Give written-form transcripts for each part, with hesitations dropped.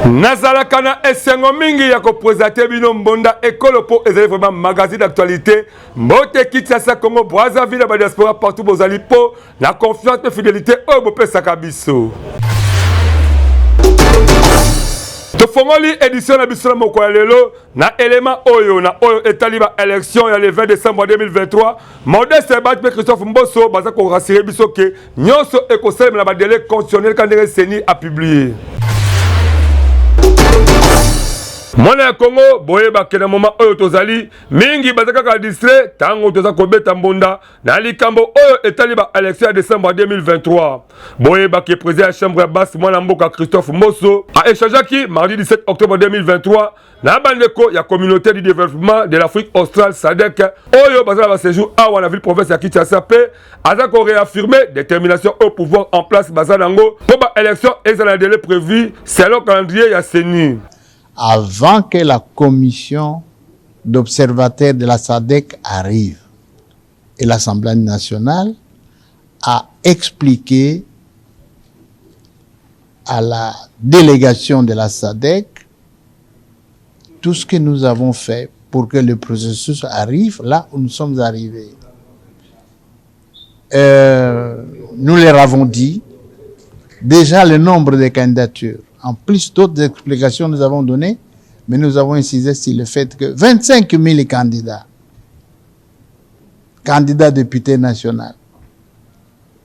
Nazalaka na esengo mingi ya kopresente bino Mbonda Ekolo mpo ezali vraiment magazine d'actualité. Mbote Kinshasa, Congo, Brazzaville, na badiaspora partout bozali mpo na confiance mpe fidelité oyo bopesaka biso. Tofongoli edition na biso na mokolo ya lelo na elema oyo na oyo etali ba élection ya le 20 décembre 2023. Modeste Bahati mpe Christophe Mboso baza ko rassurer biso ke nyonso ekosalema na ba délai constitutionnel ka ndenge CENI a publié. Mwana ya Congo, boyeba ke na moment oyo tozali mingi baza kaka distrait ntango toza kobeta mbonda na likambo oyo etali ba élection ya décembre 2023. Boyeba ke président ya chambre ya basse mwana mboka Christophe Mboso a échangeaki mardi 17 octobre 2023 na bandeko ya communauté du développement de l'Afrique australe SADC oyo baza na baséjour awa na ville province ya Kinshasa mpe aza ko réaffirmer détermination au pouvoir en place baza nango mpo ba élection ezala na délai prévu selon calendrier ya CENI. Avant que la commission d'observateurs de la SADC arrive, et l'Assemblée nationale a expliqué à la délégation de la SADC tout ce que nous avons fait pour que le processus arrive là où nous sommes arrivés. Nous leur avons dit déjà le nombre de candidatures. En plus d'autres explications nous avons données, mais nous avons insisté sur le fait que 25 000 candidats, candidats députés nationaux,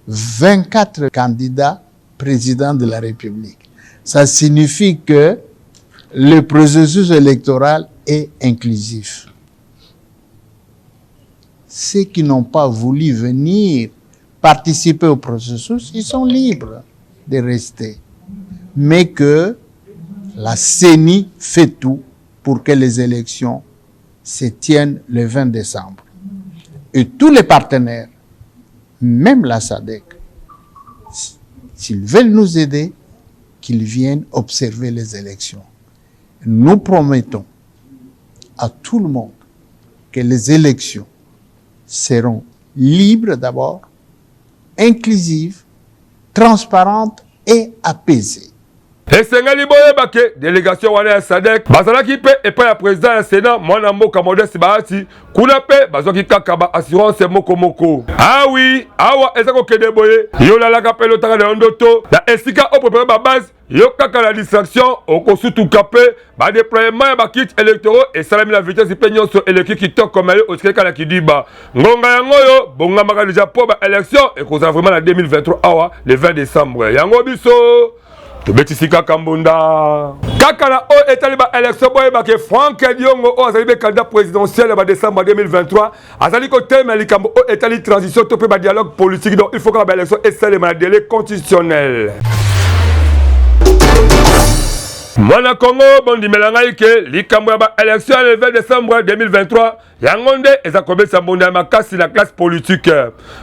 24 candidats présidents de la République. Ça signifie que le processus électoral est inclusif. Ceux qui n'ont pas voulu venir participer au processus, ils sont libres de rester. Mais que la CENI fait tout pour que les élections se tiennent le 20 décembre. Et tous les partenaires, même la SADC, s'ils veulent nous aider, qu'ils viennent observer les élections. Nous promettons à tout le monde que les élections seront libres d'abord, inclusives, transparentes et apaisées. Esengeli boyeba ke delegation wana ya SADC bazalaki mpe epai ya president ya Senat mwana mboka Modeste Bahati, kuna mpe bazwaki kaka ba assurance moko moko. Awi awa eza kokende boye, yo lalaka mpe lotaka na yo ndoto na esika o prepare ba base yo kaka na distraction okosutuka mpe ba déploiement ya ba kits électoraux esalami na vitesse mpe nyonso eleki kitoko, mais yo otikali kaka na kidiba. Ngonga yango oyo bongamaka deja mpo ba élection ekozala vraiment na 2023 awa le 20 décembre. Yango biso tobetisi kaka mbunda kaka na oyo etali ba élection. Boyeba ke Frank Diongo oyo azali be candidat présidentiel ya ba décembre 2023 azali kotelema likambo oyo etali transition to mpe ba dialogue politique. Donc il faut kaka ba élection esalema na délai constitutionnel. Mwana Congo, bondimela ngai ke likambo ya ba élection ya le 20 décembre 2023 yango nde eza kobetisa mbonda ya makasi na classe politique.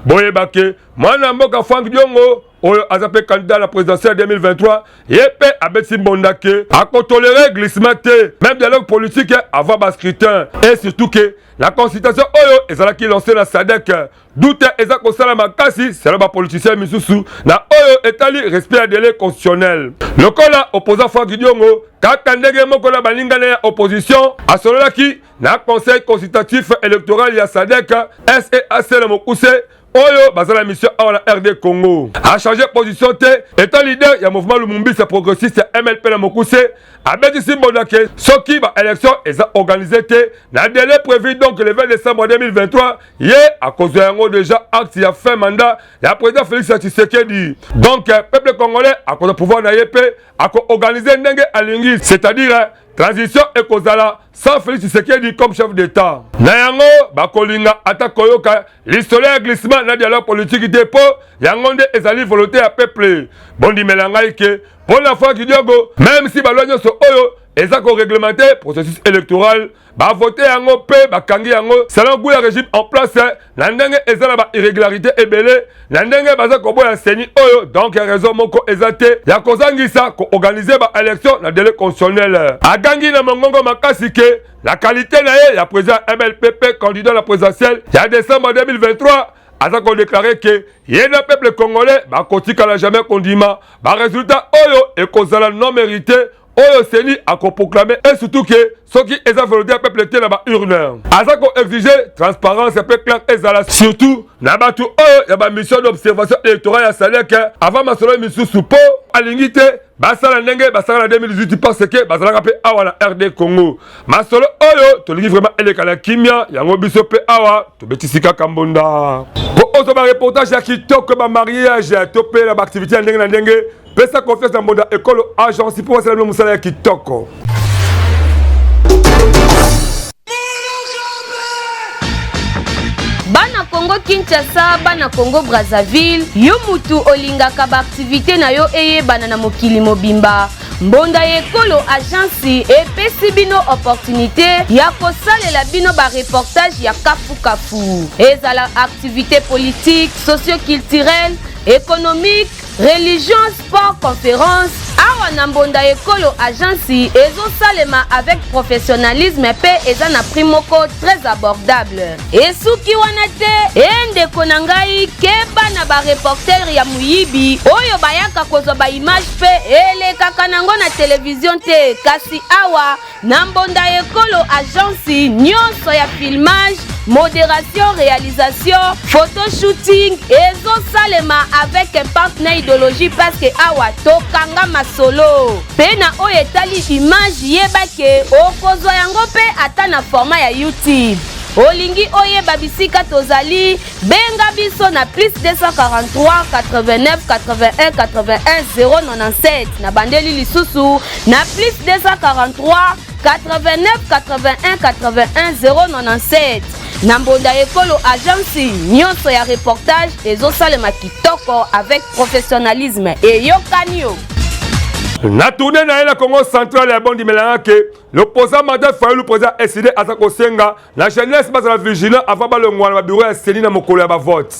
Boyeba ke mwana mboka Frank Diongo oyo aza mpe candidat na présidentielle 2023, ye mpe abeti mbonda ke akotolere glissement te, même dialogue politique avant ba scrutin, et surtout ke la consultation oyo ezalaki lancé na SADC, doute eza kosala makasi selon bapoliticien misusu na oyo etali respect ya délai constitutionnel. Lokola opposant Frank Diongo, kaka ndenge moko na balingana ya opposition, asololaki na conseil consultatif électoral ya SADC, SEAC na mokuse, oyo baza na mission awa na RD Congo, achange position te. Etant leader ya mouvement lumumbiste progressiste ya MLP na mokuse, abetisi mbonda ke soki ba élection eza organisé te na délai prévu, donc le 20 décembre 2023, ye akozwa yango déjà acte ya fin mandat ya président Félix Tshisekedi. Donc peuple congolais akozwa pouvoir na ye mpe akoorganize ndenge alingi, c'est-à-dire transition ekozala sans Félix Tshisekedi comme chef d'État. Na yango bakolinga ata koyoka lisolo ya glissement na dialogue politique te, mpo yango nde ezali volonté ya peuple. Bondimela ngai ke mpo na Frank Diongo, même si balwa nyonso oyo eza koreglementer processus électoral. Bavote yango mpe bakangi yango selon goût ya régime en place, na ndenge eza na bairrégularité ebele, na ndenge baza koboya CENI oyo. Donc raison moko eza te ya kozangisa koorganiser baélection na délai constitutionnel. Agangi na mongongo makasi ke la qualité na ye ya président MLPP, candidat na présidentielle ya décembre 2023, aza kodéclarer ke ye na peuple congolais bakotikala jamais kondima baresultat oyo ekozala non mérité oyo CENI akoproclamer, et surtout ke soki eza volonté ya peuple te na baurne. Aza koexiger transparence mpe claire ezala, surtout na bato oyo ya bamission d'observation électorale ya SADC, avant masolo misusu, mpo alingi te basala ndenge basalaka na 2018, parce que bazalaka mpe awa na RD Congo. Masolo oyo tolingi vraiment eleka na kimia yango. Biso mpe awa tobetisi kaka mbonda mpo ozwa bareportage ya kitoko, bamariage to mpe na baactivité ya ndenge na ndenge. Pesa confiance na Mbonda Ekolo Agence mpo basala bino mosala ya kitoko. Bana Congo Kinshasa, bana Congo Brazzaville, yo mutu olingaka baaktivité na yo eyebana na mokili mobimba, Mbonda ya Ekolo Agence epesi bino opportunité ya kosalela bino bareportage ya kafukafu, ezala activité politique, socio-culturelle, économique, religion, sport, conférence. Awa na Mbonda Ekolo Agence ezosalema avec professionnalisme mpe eza na prix moko très abordable. Esuki wana te. E ndeko na ngai, keba na bareporter ya moyibi oyo bayaka kozwa baimage mpe elekaka nango na televizio te. Kasi awa na Mbonda Ekolo Agence, nyonso ya filmage, modération, réalisation, photoshooting ezosalema avec impact na idéologie, parce que awa tokanga masolo. Mpe na oyo etali image, yeba ke okozwa yango mpe ata na format ya YouTube. Olingi oyeba bisika tozali, benga biso na plus 243 89 81 81 097. Na bandeli lisusu, na plus 243 89 81 81 097. Na Mbonda Ekolo Agence, nyonso ya reportage ezosalema kitoko avec professionnalisme. Eyokani yo. Na tournée na ye na Congo Central ya bondimelanga ke l'opposant Martin Fayulu, président ECiDé, aza kosenga na jeunesse bazala vigilant avant balongwa na babureau ya CENI na mokolo ya bavote.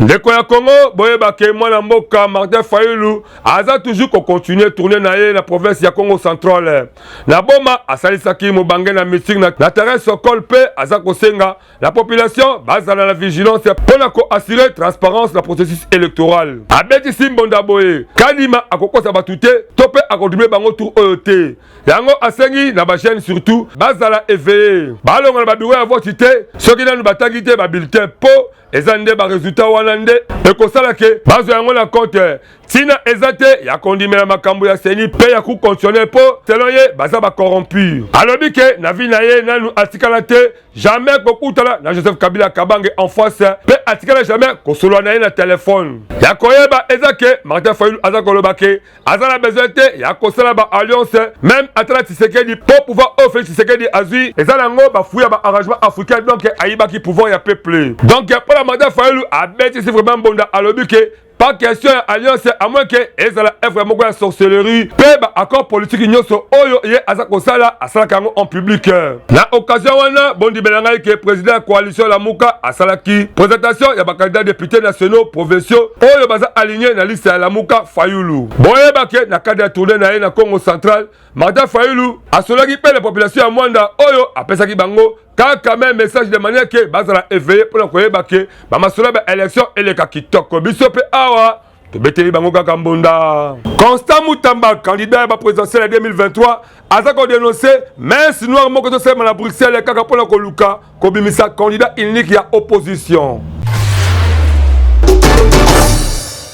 Ndeko ya Congo, boyeba ke mwana mboka Martin Fayulu aza toujours kocontinuer tournée na ye na province ya Congo Central. Na Boma, asalisaki mobange na meeting na terrain Sokol, mpe aza kosenga la population bazala na vigilance mpo na koassurer transparence na processus électoral. Abetisi mbonda boye: Kadima akokosa bato te to mpe akodouble bango tour oyo te. Yango asengi na bajeune surtout bazala éveillé, balonga na babureau ya vote te soki nanu batangi te babulletin, mpo eza nde baresultat wana nde ekosala ke bazwa yango na compte. Ntina eza te ya kondimela makambo ya CENI mpe ya Cour constitutionnel, mpo selon ye baza bacorrompu. Alobi ke na vie na ye nanu atikala te jamais kokutana na Joseph Kabila Kabange en face, mpe atikala jamais kosolola na ye na telefone. Ya koyeba eza ke Martin Fayulu aza koloba ke aza na besoin te ya kosala baalliance, même ata na Tshisekedi, mpo pouvoir oyo Félix Tshisekedi azwi eza nango bafruit ya baarrangement africain, donc ayibaki pouvoir ya peuple. Donc mpo na Martin Fayulu, abetisi vraiment mbonda, alobi ke pas question ya alliance, à moins ke ezala œuvre moko ya sorcellerie, mpe baaccord politique nyonso oyo ye aza kosala, asalaka yango en public. Na occasion wana, bondimela ngai ke président ya coalition Lamuka asalaki présentation ya bacandidat députés nationaux, provinciaux oyo baza aligné na liste ya Lamuka Fayulu. Boyeba ke na cadre ya tournée na ye na Congo Central, Martin Fayulu asolaki mpe na population ya Mwanda oyo apesaki bango kaka même message, de manière ke bazala éveillé mpona koyeba ke bamasolo ya baélection eleka kitoko. Biso mpe awa tobeteli bango kaka mbonda. Constant Mutamba, candidat ya baprésidentielle ya 2023, aza kodénoncer messe noire moko ezosalema na Bruxelles kaka mpona koluka kobimisa candidat unique ya opposition.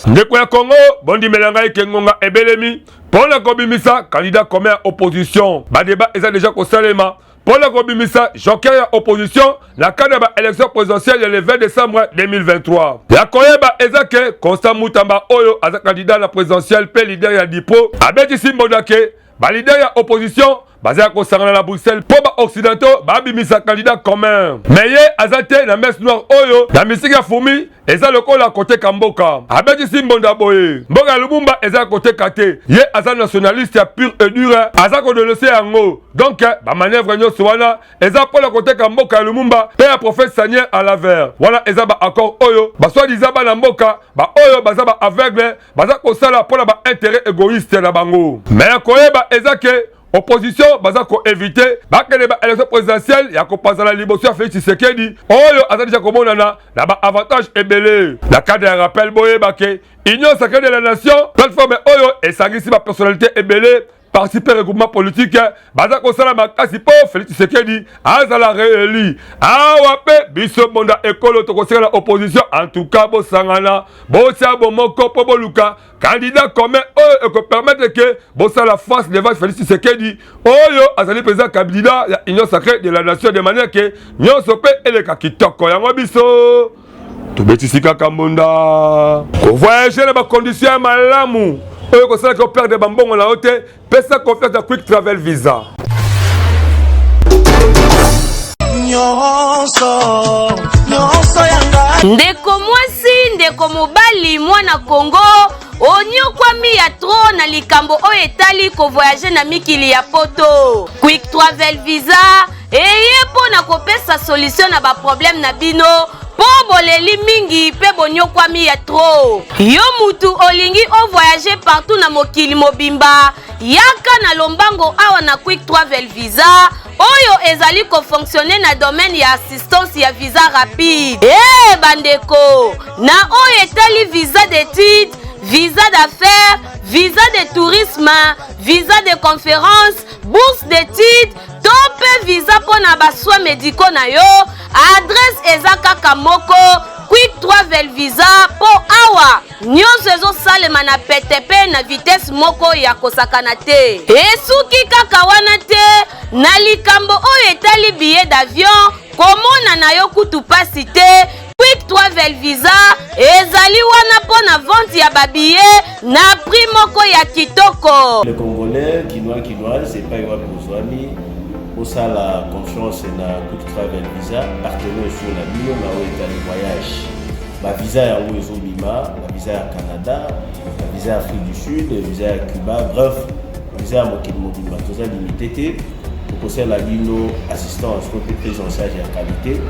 Ndeko ya Congo, bondimela ngai ke ngonga ebelemi mpona kobimisa candidat commun ya opposition. Badébat eza déjà kosalema mpona kobimisa joker ya opposition na cadre ya baélection présidentielle ya le 20 décembre 2023. Ya koyeba eza ke Constant Mutamba oyo aza candidat na présidentielle mpe leader ya DIPO, abetisi mbonda ke baleader ya opposition baza ya kosangana na Bruxelles mpo ba occidentaux babimisa candidat commun. Mais ye aza te na messe noire oyo na misiki ya fourmi eza lokola koteka mboka. Abetisi mbonda boye, mboka ya Lumumba eza ya koteka te. Ye aza nationaliste ya pur et dur, aza kodenonse yango. Donc ba manœuvre nyonso wana eza mpo na koteka mboka ya Lumumba mpe ya prophète Sanier à l'avers. Wana eza ba accord oyo ba soi-disant bana mboka ba oyo baza ba aveugle baza kosala mpo na ba intérêt égoïste na bango. Mais koyeba eza ke opposition baza ko éviter bakende ba élection présidentielle ya kopanzana liboso ya Félix Tshisekedi oyo aza deja komonana na ba avantage ebele. Na cadre ya rappel, boyeba ke Union sacrée de la nation, plateforme oyo esangisi ba personnalité ebele, parti mpe regroupement politique, baza kosala makasi mpo Félix Tshisekedi azala réélu. Awa mpe biso mbonda ekolo tokosenga na opposition, en tout cas bosangana, botia bomoko mpo boluka candidat commun oyo ekopermettre ke bosala face devant Félix Tshisekedi oyo azali mpenza candidat ya Union sacrée de la nation, de manière ke nyonso mpe eleka kitoko. Yango biso tobetisi kaka mbonda kovoyage na bacondition ya malamu oyo ekosalaka operdre bambongo na yo te. Pesa confiance na Quick Travel Visa. Ndeko mwasi, ndeko mobali, mwana Kongo onyokwami ya trop na likambo oyo etali kovoyage na mikili ya poto. Quick Travel Visa eye mpo na kopesa solution na baproblème na bino, mpo boleli mingi mpe bonyokwami ya trop. Yo mutu olingi ovoyage partout na mokili mobimba, yaka na lombango awa na Quick Travel Visa oyo ezali kofonctionne na domaine ya assistance ya visa rapide. E bandeko, na oyo etali visa d'étude, visa d'affaires, visa de tourisme, visa de conférence, bourse d'étude to mpe visa mpo na basoins médicaux na yo, adresse eza kaka moko: Quick Travel Visa, mpo awa nyonso ezosalema na pete mpe na vitesse moko ya kosakana te. Esuki kaka wana te, na likambo oyo etali billet d'avion, komona na yo kutu pasi te. Quick Travel Visa ezali wana mpo na vente ya babillet na prix moko ya kitoko. Les Congolais, Kinois, Kinoises, epai wapi ozwami, osala confiance na Quick Travel Visa, partenaire sur na bino na oyo etali voyage. Bavisa yango ezobima, bavisa ya Canada, bavisa ya Afrique du Sud, visa ya Cuba, bref, visa ya mokili mobimba. Toza limité te, tokosala bino assistance to mpe prise en charge ya qualité.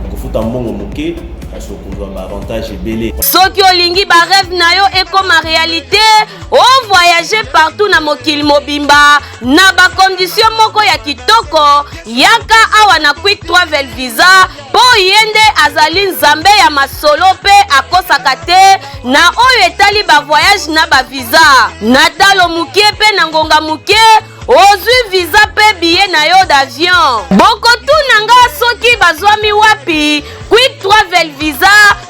Okofuta mbongo moke, kasi okozwa baavantage ebele. Soki olingi barêve na yo ekoma réalité, ovoyage partout na mokili mobimba na bacondition moko ya kitoko, yaka awa na Quick Travel Visa, mpo ye nde azali nzambe ya masolo mpe akosaka te na oyo etali bavoyage na bavisa. Na talo moke mpe na ngonga moke, ozwi visa mpe billet na yo d'avion. Bokotuna nga soki bazwami wapi. Quick Travel Visa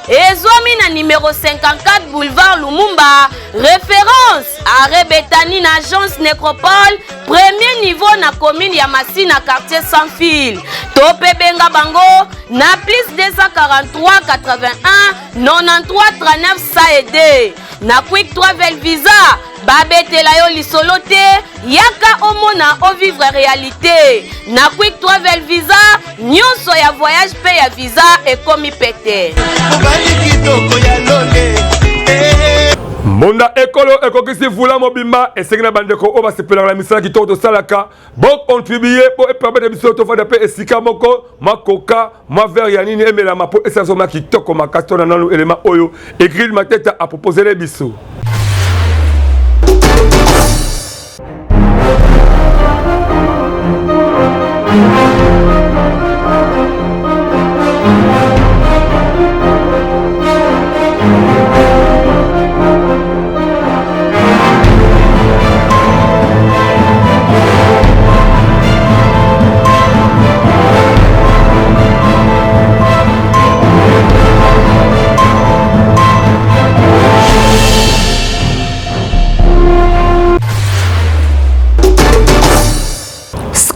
ezwami na numero 54 boulevard Lumumba, référence arrêt Betani, na agence Nécropole, premier niveau, na commune ya Masina, quartier Sans Fil. To mpe benga bango na plus 243 81 93 39 102. Na Quick Travel Visa, babetela yo lisolo te, yaka omona, ovivre réalité. Na Quick Travel Visa, nyonso ya voyage mpe ya visa ekomi pete. Mobali kitoko ya lole. Mbonda ekolo ekokisi vula mobimba. Esengi na bandeko oyo basepelaka na misala kitoko tosalaka, bocontribue mpo epermettre biso tofanda mpe esika moko, mwa coca, mwa verre ya nini emelama mpo esala biso mwa kitoko makasi. To na nanu elema oyo Egril Mateta aproposele biso.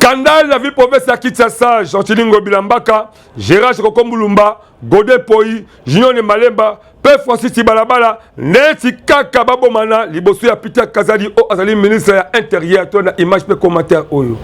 Scandale na ville province ya Kinshasa, Gentiny Ngobila Mbaka, Gérard Jekoko Mulumba, Godet Mpoyi, Junior Malemba mpe Francis Tshibalabala neti kaka babomana liboso ya Peter Kazadi oyo azali ministre ya intérieur. To na image mpe commentaire oyo.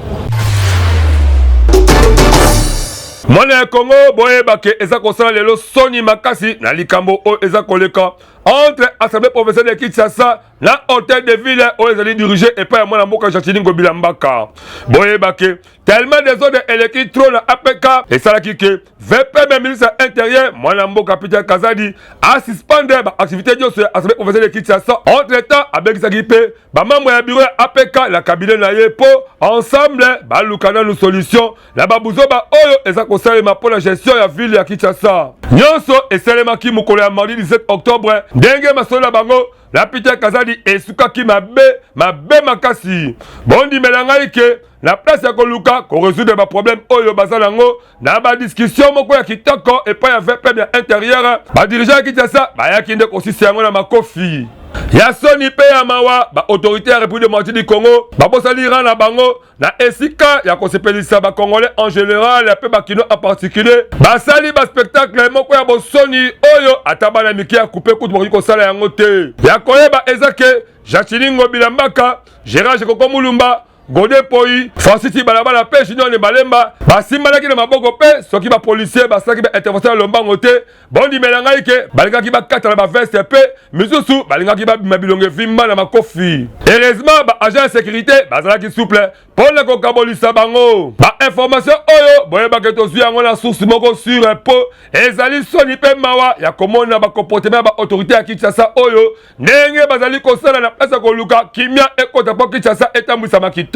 Mwana ya Congo, boyeba ke eza kosala lelo soni makasi na likambo oyo eza koleka entre Assemblée provinciale ya Kinshasa na hôtel de ville oyo ezali dirige epai ya mwana mboka Gentiny Ngobila Mbaka. Boyeba ke tellement desordre eleki trop na APK esalaki ke VPM ministre ya intérieur mwana mboka Peter Kazadi asuspendre baactivité nyonso ya Assemblée provinciale de Kinshasa. Entre temps abengisaki mpe bamembre ya bureau ya APK na cabinet na ye mpo ensemble baluka nanu solution na babuzoba oyo eza kosalema mpo na gestion ya ville ya Kinshasa. Nyonso esalemaki mokolo ya mardi 17 octobre, ndenge masolo na bango na Peter Kazadi esukaki mabe mabe makasi. Bondimela ngai ke na place ya koluka koresoudre baproblème oyo baza nango na badiscussion moko ya kitoko epai ya VPM ya intérieur, badirigeant ya Kinshasa bayaki nde kosisa yango na makofi ya soni mpe ya mawa. Baautorité ya République démocratique du Congo babosali rang na bango. Na esika ya kosepelisa bacongolais en général mpe bakinois en particulier, basali baspectacle moko ya bosoni oyo ata bana mike ya coupe kutu bakoki kosala yango te. Ya koyeba eza ke Gentiny Ngobila Mbaka, Gérard Jekoko Mulumba, Godet Mpoyi, Francis Tshibalabala mpe Junior Malemba basimbanaki na maboko, mpe soki bapolisier basalaki baintervention ya lombango te, bondimela ngai ke balingaki bakata na baveste mpe misusu balingaki babima bilongo evimba na makofi. Heureusement baagent ya sécurité bazalaki souple mpo na kokabolisa bango. Bainformation oyo boyebake tozwi yango na source moko sur, mpo ezali soni mpe mawa ya komona bacomportement ya baautorité ya Kinshasa oyo ndenge bazali kosala na place ya koluka kimia ekota mpo Kinshasa etambwisama kitoko.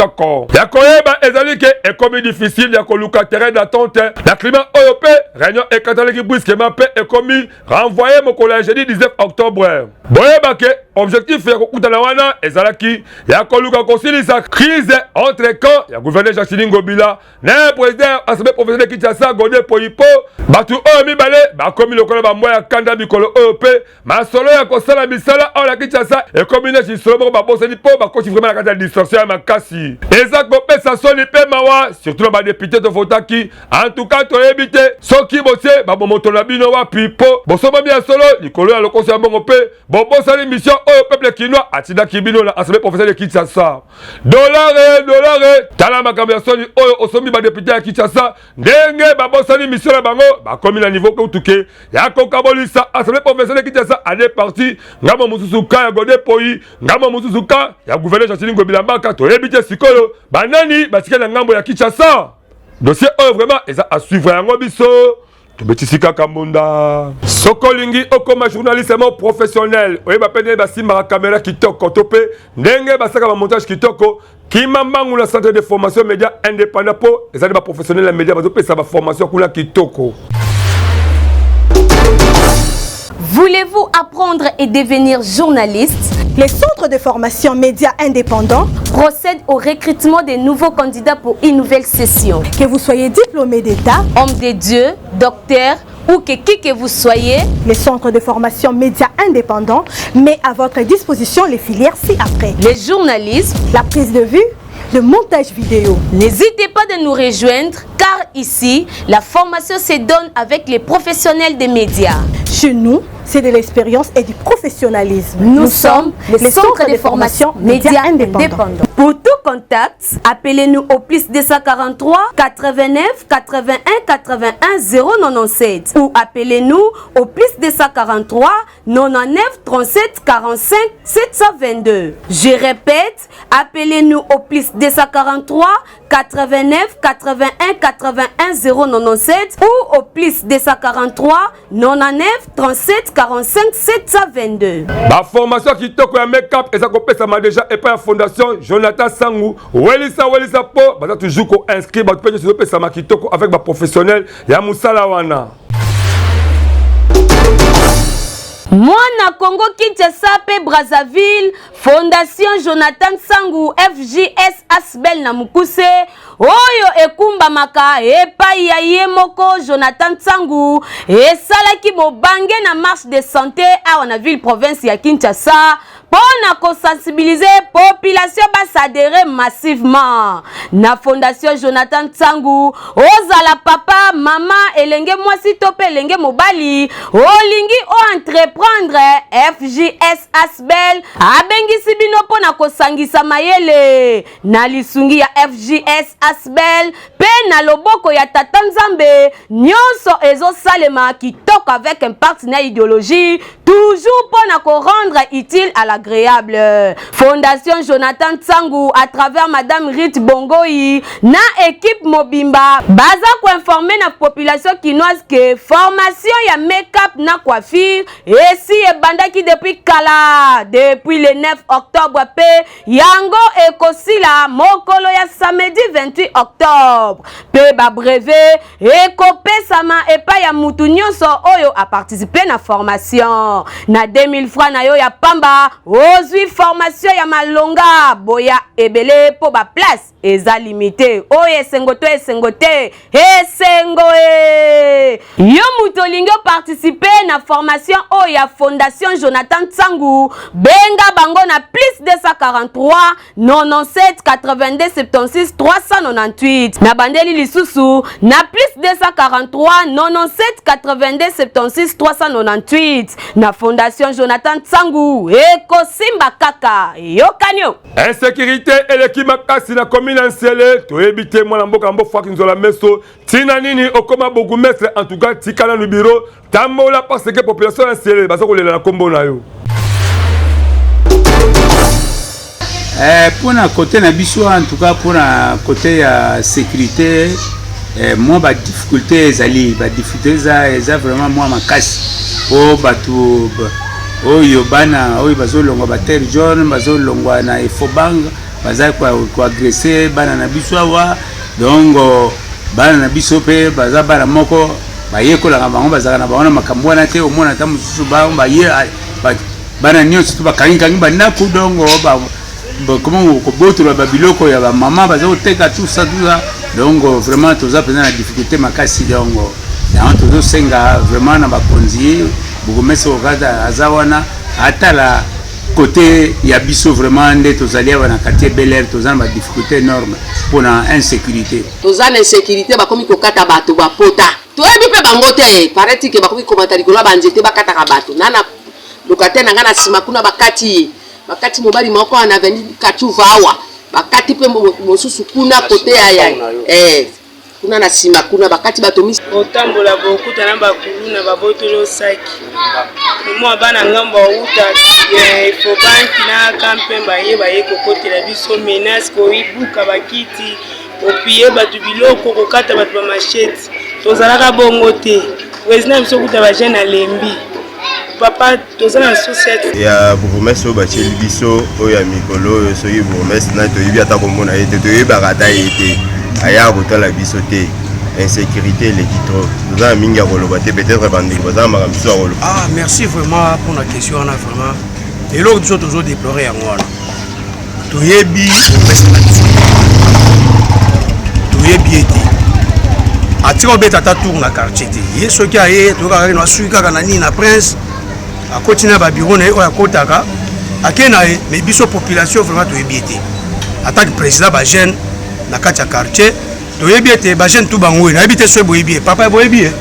Ya koyeba ezali ke ekomi difficile ya koluka terrain d'attente na climat oyo, mpe réunion ekatalaki brusquement mpe ekomi renvoyé mokolo ya jeudi 19 octobre. Boyeba ke objectif ya kokutana wana ezalaki ya koluka kosilisa crise entre camp ya gouverneur Gentiny Ngobila na président Assemblée provinciale de Kinshasa Godet Mpoyi, mpo bato oyo mibale bakomi lokola bambwa ya kanda mikolo oyo, mpe masolo ya kosala misala awa na Kinshasa ekomi neti lisolo moko babosani, mpo bakoti vraiment na kati ya distraction ya makasi. Eza kopesa soni mpe mawa, surtout na badéputé tovotaki. En tout cas toyebi te soki botie babomoto na bino wapi, mpo bosombami ya solo likolo ya lokoso ya mbongo mpe bobosani mission oyo peuple kinois atindaki bino na Assemblée provinciale de Kinshasa. Dolare, dolare, tala makambo ya soni oyo osombi badéputé ya Kinshasa, ndenge babosani mission na bango, bakomi na niveau kutu ke ya kokabolisa Assemblée provinciale de Kinshasa en deux parties, ngambo mosusu camp ya Godet Mpoyi, ngambo mosusu camp ya gouverneur Gentiny Ngobila Mbaka. Toyebi te sikoyo banani batikali na ngambo ya Kinshasa. Dossier oyo vraiment eza à suivre, yango biso tobetisi kaka mbunda. Soki olingi okóma journaliste mo professionnel, oyeba mpe ndenge basimbaka caméra kitoko to mpe ndenge basalaka bamontage kitoko, kima mbangu na centre de formation média indépendant, mpo ezali baprofessionnel ya média bazopesa baformation kuna kitoko. Voulez-vous apprendre et devenir journaliste? Les centres de formation médias indépendants procèdent au recrutement des nouveaux candidats pour une nouvelle session. Que vous soyez diplômé d'État, homme de Dieu, docteur ou que qui que vous soyez, les centres de formation médias indépendants met à votre disposition les filières ci-après. Le journalisme, la prise de vue, le montage vidéo. N'hésitez pas de nous rejoindre car ici, la formation se donne avec les professionnels des médias. Chez nous, c'est de l'expérience et du professionnalisme. Nous sommes le centre de formation médias indépendants. Pour tout contact, appelez-nous au plus 243 89 81 81 097 ou appelez-nous au plus 243 99 37 45 722. Je répète, appelez-nous au plus 243 89 81 81 097 ou au plus 243 99 37 45 722. Baformation kitoko ya make-up eza kopesama déjà epai ya Fondation Jonathan Sangu. Welisa welisa, mpo baza toujours koinscrire bato mpe nyonso ezopesama kitoko avec baprofessionnel ya mosala wana. Mwana Congo Kinshasa mpe Brazzaville, Fondation Jonathan Sangu, FJS Asbel na mokuse, oyo ekumbamaka epai ya ye moko Jonathan Sangu, esalaki bobange na marche de santé awa na ville province ya Kinshasa. mpo na kosensibiliser population basadere massivement na Fondation Jonathan Nsangu. Ozala papa, mama, elenge mwasi to mpe elenge mobali, olingi oentreprendre, FJS Asbel abengisi bino mpo na kosangisa mayele na lisungi ya FJS Asbel mpe na loboko ya Tata Nzambe. Nyonso ezosalema kitoko avec impact na idéologie, toujours mpo na korendre utile à l'agréable. Fondation Jonathan Nsangu, à travers Madame Rit Bongoi na équipe mobimba, baza koinformer na population kinoise ke formation ya make-up na coiffure esi ebandaki depuis kala, depuis le 9 octobre, mpe yango ekosila mokolo ya samedi 28 octobre, mpe babrevet ekopesama epai ya mutu nyonso oyo aparticiper na formation. Na 2000 francs na yo ya pamba, ozwi formation ya malonga. Boya ebele mpo baplace eza limité. Oyo esengo to esengo te? Esengo e! Yo moto olingi oparticiper na formation oyo ya Fondation Jonathan Nsangu, benga bango na plus 243 97 82 76 398. Na bandeli lisusu, na plus 243 97 82 76 398. Na Fondation Jonathan Nsangu, ekosimba kaka. Eyokani o. Insécurité eleki makasi na commune ya Nsele. Toyebi te, mwana mboka Mbofwaki Nzola Meso, ntina nini okóma bourgmestre? En tout cas, tika nanu bureau, tambola, parce que population ya Nsele baza kolela na nkombo na yo. Mpona côté na biso, en tout cas mpona côté ya sécurité, mwa badifficulté ezali, badifficulté eza vraiment mwa makasi, mpo bato oyo, bana oyo bazolongwa baterre jaune, bazolongwa na Efobank, baza koagresser bana na biso awa. Donc bana na biso mpe baza bana moko bayekolaka, bango bazalaka na bango na makambo wana te. Omona ata mosusu baye bana nyonso to bakangikangi bandako, donc comment kobotola babiloko ya bamama baza koteka, tout ça, tout ça. Donc vraiment toza mpenza na difficulté makasi. Donc yango tozosenga vraiment na bakonzi, bourgmestre okata aza wana, atala côté ya biso. Vraiment nde tozali awa na quartier Bel Air, toza na badifficulté énorme mpona insécurité. Toza na insécurité, bakomi kokata bato bapota, toyebi mpe bango te. Paraît que bakomi komata likolo ya banzete, bakataka bato. Na na locataire na ngai na nsima kuna, bakati ye, bakati mobali moko na avenue Kachuva awa, bakati mpe mosusu kuna kote ya kuna na nsima kuna, bakati bato mis. Kotambola, bokuta na bakuluna, babotoli osaki mwa bana ngambo auta Efobanki na Kampe, baye baye kokotela biso menace, koibuka bakiti, kopiller bato biloko, kokata bato bamachete. Tozalaka bongo te. Président biso kuta bajeune alembi, papa, toza na société. Ya bourgmestre oyo batieli biso oyo ya mikolo oyo, soki bourgmestre nani, toyebi ata komona ye te, toyebaka ata ye te, ayaka kotala biso te. Insécurité eleki trop. Toza na mingi ya koloba te, peut-être bandeko baza na makambo biso ya koloba. Ah, merci vraiment mpona question wana. Vraiment eloko biso tozodéplorer yango wana, toyebi bourgmestre na biso, toyebi ye te, atika obeta ata tour na quartier te. Ye soki aye, toyokaka kaka asuki kaka na nini na Prince, akoti na babureau na ye oyo akotaka, ake na ye. Mais biso population vraiment toyebi ye te. Ataki président bajeune na kati ya quartier, toyebi ete bajeune tu bango ye, nayebi te soki boyebi ye. Papa, boyebi ye?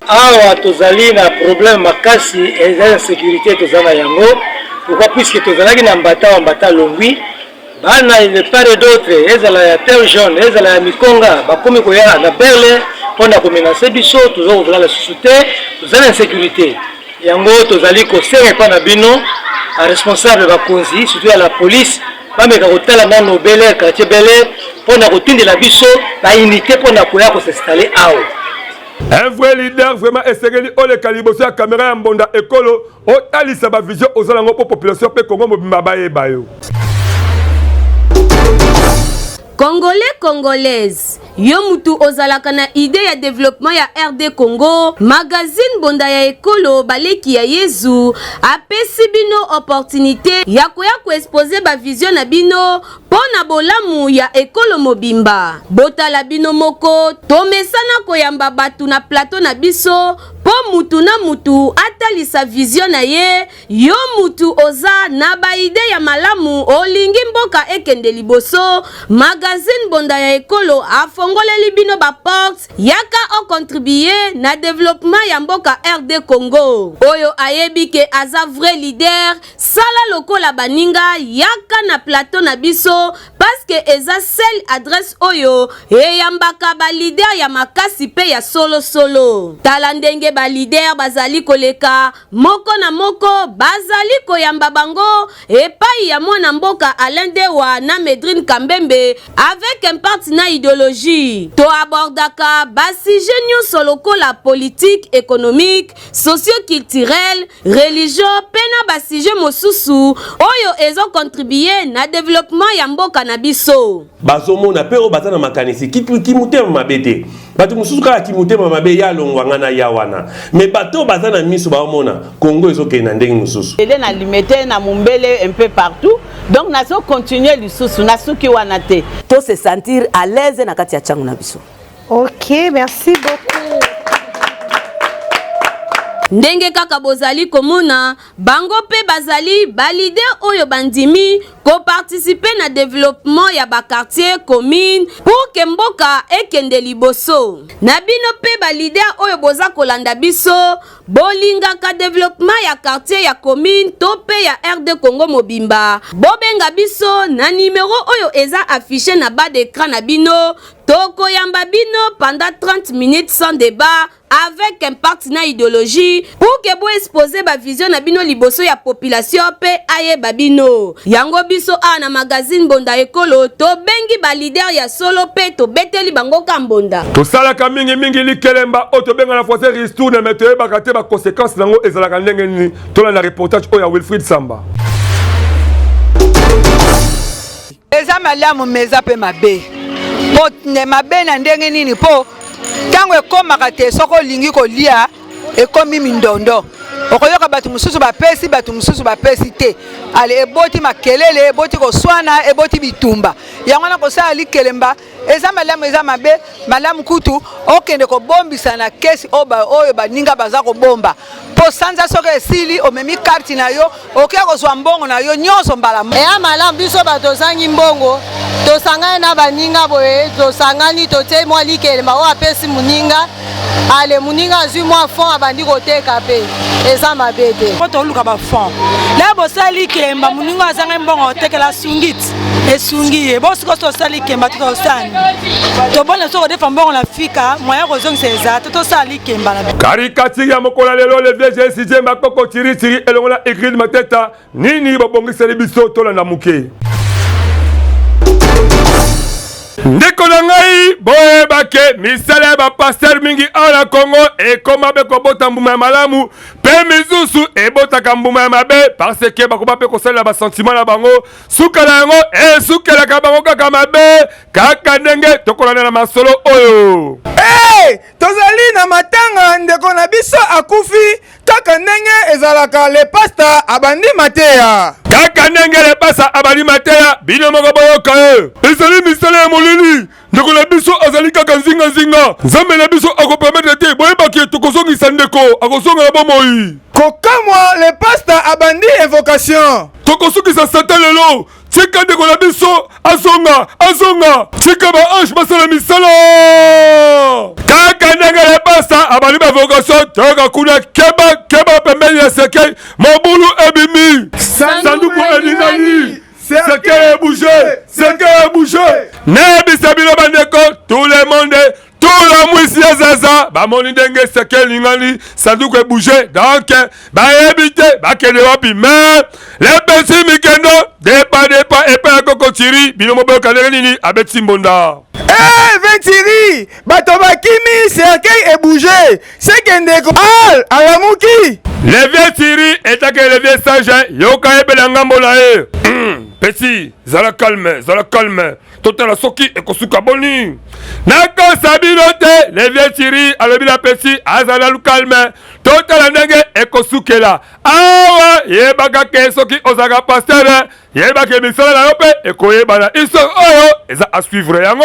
Awa tozali na problème makasi, eza insécurité toza na yango. Pourquoi? Puisque tozalaki na mbata wa mbata longwi, bana de part et d'autre, ezala ya Terre Jaune, ezala ya Mikonga, bakomi koya na Berle mpona komenacer biso. Toza kozala lisusu te, toza na insécurité. Yango tozali kosenga epai na bino responsable, bakonzi, surtout ya la police, bameka kotala nano Bel Air, quartier Bel Air, mpona kotindela biso baunité mpona koya kos'installer awa. Un vrai leader vraiment esengeli oleka liboso ya caméra ya Mbonda Ekolo, otalisa bavision ozala yango mpo population mpe Kongo mobimba bayeba yo. Congolais, Congolaise. Yo mutu ozalaka na idee ya developpement ya RD Congo, magazine Mbonda ya Ekolo Baleki ya Yezu apesi bino opportunite ya koya ko exposer ba vision na bino mpo na bolamu ya ekolo mobimba. Botala bino moko, tomesana koyamba batu na plateau na biso mpo mutu na mutu atalisa vision na ye. Yo mutu oza na ba idee ya malamu olingi mboka ekende liboso, magazine Mbonda ya Ekolo afongoleli bino ba portes, yaka o contribuer na developpement ya mboka RD Congo. Oyo ayebi ke aza vrai leader, sala lokola baninga, yaka na plateau na biso parce que eza seule adresse oyo eyambaka ba leader ya makasi pe ya solo solo. Tala ndenge ba leader bazali koleka Moko na moko bazali koyamba bango epayi ya mwana mboka Alain Dewa na Medrine Kambembe avec impact na ideologie. To abordaka ba sujets nionso lokola politique, economique, socio-culturel, religion pe na ba sujets mosusu oyo ezo contribuer na developpement ya mboka na biso. Bazomona pe oyo baza na makanisi kimotema mabe te. Bato mosusu kaka kimotema mabe ya longwa nga na ya wana. Mais bato oyo baza na miso baomona Congo ezokende na ndenge mosusu. Ele na limete na mumbele un peu partout donc nazo continuer lisusu nasuki wana te. To se sentir à l'aise na kati ya tshangu na biso. Ok, merci beaucoup. Ndenge kaka bozali komona, bango pe bazali ba leader oyo bandimi ko participer na developpement ya ba quartiers, communes pour que mboka ekende liboso. Na bino pe ba leader oyo boza kolanda biso, bolingaka developpement ya quartier, ya commune to pe ya RD Congo mobimba, bobenga biso na numero oyo eza affiche na bas d'ecran na bino, tokoyamba bino pendant 30 minutes sans debat, avec impact na ideologie pour que bo exposer ba vision na bino liboso ya population pe ayeba bino. Yango biso awa na magazine Mbonda Ekolo tobengi ba leader ya solo pe tobeteli bango ka mbonda. Tosalaka mingi mingi likelemba oyo tobenga na français ristourne mais toyebaka te ba consequences nango ezalaka ndenge nini. Tolanda reportage oyo ya Wilfried Samba. Eza malamu mais eza pe mabe. Po mabe na ndenge nini? Po ntango ekomaka te soki olingi kolia ekomi mindondo okoyoka bato mosusu bapesi bato mosusu bapesi te ale eboti makelele eboti koswana eboti bitumba yango wana kosala likelemba eza malamu eza mabe malamu kutu okende kobombisa na kesi oyo baninga baza kobomba mpo sanza soki esili omemi karte na yo okoki kozwa mbongo na yo nyonso mbala moko. Eya malamu biso bato tozangi mbongo tosangani na baninga boye tosangani totie mwa likelemba oyo apesi moninga ale moninga azwi mwa fond abandi koteka mpe eza mabe te mpo toluka bafond na bosali likelemba moninga azangi mbongo otekela asungi ti esungi ye bo sikoyo tosali likemba to tosani tobona soki kodefa mbongo na fika moyen kozongisa eza te tosala likemba na Caricature ya mokolo ya lelo le vieux JC Djemba Koko Tiri Tiri elongo na Ingrid Mateta nini babongiseli biso tolanda moke. Ndeko na ngai boyeba ke misala ya bapastere mingi awa na Congo ekoma mpe kobota mbuma ya malamu mpe misusu ebotaka mbuma ya mabe parce que bakoba mpe kosalela basentiment na bango suka na yango esukelaka bango kaka mabe kaka ndenge tokolanda na masolo oyo. Hey! Tozali na matanga ndeko na biso akufi kaka ndenge ezalaka le pasta abandi mateya. Kaka ndenge le pasta abandi mateya bino moko boyoka ye. Ezali misala ya molili ndeko na biso azali kaka nzinga nzinga nzambe na biso akopermettre te boyebaki tokozongisa ndeko akozonga na bomoi. Kokamwa le pasta abandi invocation. Tokosukisa satan lelo Tika ndeko na biso azonga, azonga. Tika ba ange basala misala. Kaka ndenge le pasta abandi ba vocation, toyoka kuna keba keba pembeni ya cercueil, mobulu ebimi. Sanduku eningani. Cercueil ebouge, cercueil ebouge. Nayebisa bino bandeko, tout le monde, tout le. Makamwisi ya zaza bamoni ndenge seke elingani, sanduku ebouge, donc bayebi te bakende wapi. Mais le petit Mikendo depa depa epai ya koko Thierry, bino moboyoka ndenge nini abeti mbonda. Eh, Ventiri, bato bakimi, cercueil ebouge, seke ndeko al alamuki. Le vieux Thierry etake le vieux sage, yoka yebela ngambo na ye. Petit, zala calme, zala calme. Totala soki ekosuka boni. Nakosa bino te, le vieux Thierry alobi na petit azala calme. Totala ndenge ekosukela. Awa yebaka ke soki ozalaka pasteur, yebaka misala na yo mpe ekoyebana. Histoire oyo eza à suivre yango.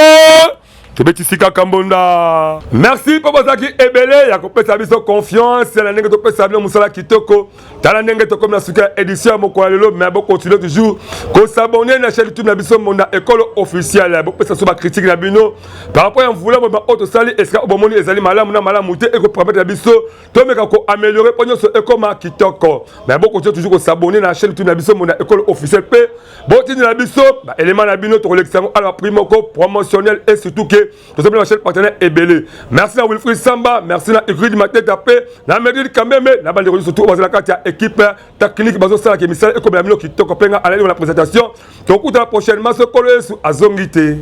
Tobetisi kaka mbonda. Merci mpo bozalaki ebele ya kopesa biso confiance na ndenge topesa bino mosala kitoko. Tala ndenge tokomi na suka ya édition ya mokolo ya lelo, mais bokontinue toujours kosabonner na chaîne YouTube na biso Mbonda Ekolo officiel. Bopesa biso bacritique na bino par rapport ya mvula mobima oyo tosali, esika oyo bomoni ezali malamu na malamu te, ekopermettre na biso tomeka koaméliorer mpo nyonso ekoma kitoko. Mais bokontinue toujours kosabonner na chaîne YouTube na biso Mbonda Ekolo officiel, mpe botindela biso baélément na bino, tokolekisa yango ala prix moko promotionnel, et surtout ke tozali na chaîne partenaire ebele. Merci na Wilfried Samba, merci na Ingrid Mateta mpe na Medine Kambembe na bandeko nyonso oyo bazala kati ya équipe technique bazosalaka misala ekomela bino kitoko. Mpe nga alali na présentation, tokutana prochainement soki Nkolo Yesu azongi te.